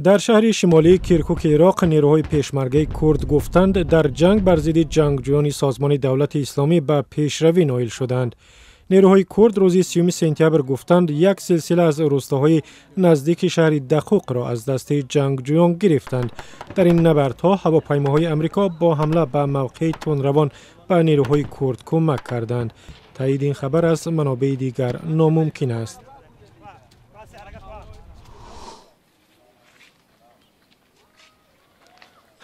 Дар шаҳри шимолии Киркуки Ироқ нерӯҳои пешмаргаи курд гуфтанд, дар ҷанг бар зидди ҷангҷӯёни Созмони Давлати Исломӣ ба пешравӣ ноил шуданд. Нерӯҳои курд рӯзи 30 сентябр гуфтанд, як силсила аз рӯстаҳои наздики шаҳри Дақуқро аз дасти ҷангҷӯён гирифтанд. Дар ин набардҳо ҳавопаймоҳои Амрико бо ҳамла ба мавқеи тундравон ба нерӯҳои курд кӯмак карданд. Таъйиди ин хабар аз манобеи дигар номумкин аст.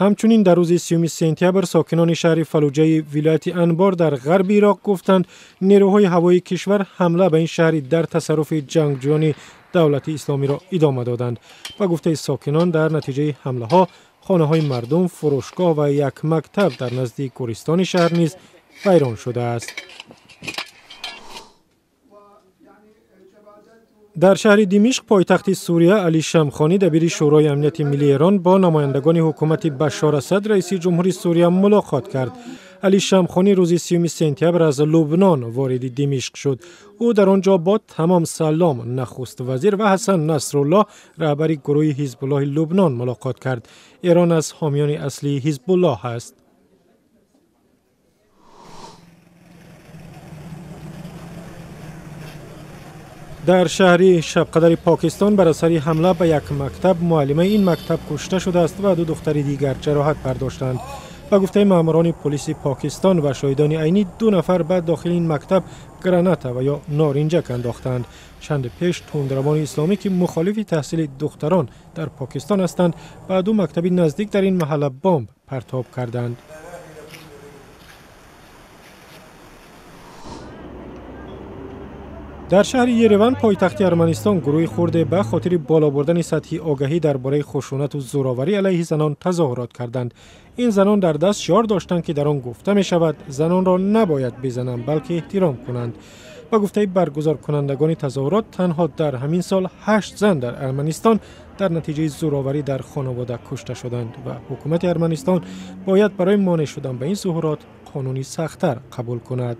Ҳамчунин дар рӯзи 30 сентябр сокинони шаҳри Фалуҷаи вилояти Анбор дар ғарби Ироқ гуфтанд, нерӯҳои ҳавоии кишвар ҳамла ба ин шаҳри дар тасарруфи ҷангҷӯёни Давлати Исломиро идома доданд. Ба гуфтаи сокинон, дар натиҷаи ҳамлаҳо хонаҳои мардум, фурӯшгоҳ ва як мактаб дар назди гӯристони шаҳр низ вайрон шудааст. Дар шаҳри Димишқ, пойтахти Сурия, Али Шамхонӣ, дабири Шӯрои амнияти миллии Эрон, бо намояндагони ҳукумати Башор Асад, раиси ҷумҳури Сурия, мулоқот кард. Али Шамхонӣ рӯзи 30 сентябр аз Лубнон вориди Димишқ шуд. Ӯ дар он ҷо бо Тамом Салом, нахуст вазир, ва Ҳасан Насруллоҳ, раҳбари гурӯҳи Ҳизбуллоҳи Лубнон, мулоқот кард. Эрон аз ҳомиёни аслии Ҳизбуллоҳ аст. Дар шаҳри Шабқадари Покистон бар асари ҳамла ба як мактаб муаллимаи ин мактаб кушта шудааст ва ду духтари дигар ҷароҳат бардоштанд. Ба гуфтаи маъмурони полиси Покистон ва шоҳидони айнӣ, ду нафар ба дохили ин мактаб граната ва ё норинҷак андохтанд. Чанде пеш тундравони исломӣ, ки мухолифи таҳсили духтарон дар Покистон ҳастанд, ба ду мактаби наздик дар ин маҳалла бомб партоб карданд. Дар шаҳри Ереван, пойтахти Арманистон, гурӯҳи хурде ба хотири боло бурдани сатҳи огаҳӣ дар бораи хушунату зӯроварӣ алайҳи занон тазоҳурот карданд. Ин занон дар даст шиор доштанд, ки дар он гуфта мешавад, занонро набояд бизананд, балки эҳтиром кунанд. Ба гуфтаи баргузоркунандагони тазоҳурот, танҳо дар ҳамин сол 8 зан дар Арманистон дар натиҷаи зӯроварӣ дар хонавода кушта шуданд ва ҳукумати Арманистон бояд барои монеъ шудан ба ин зуҳурот қонуни сахттар қабул кунад.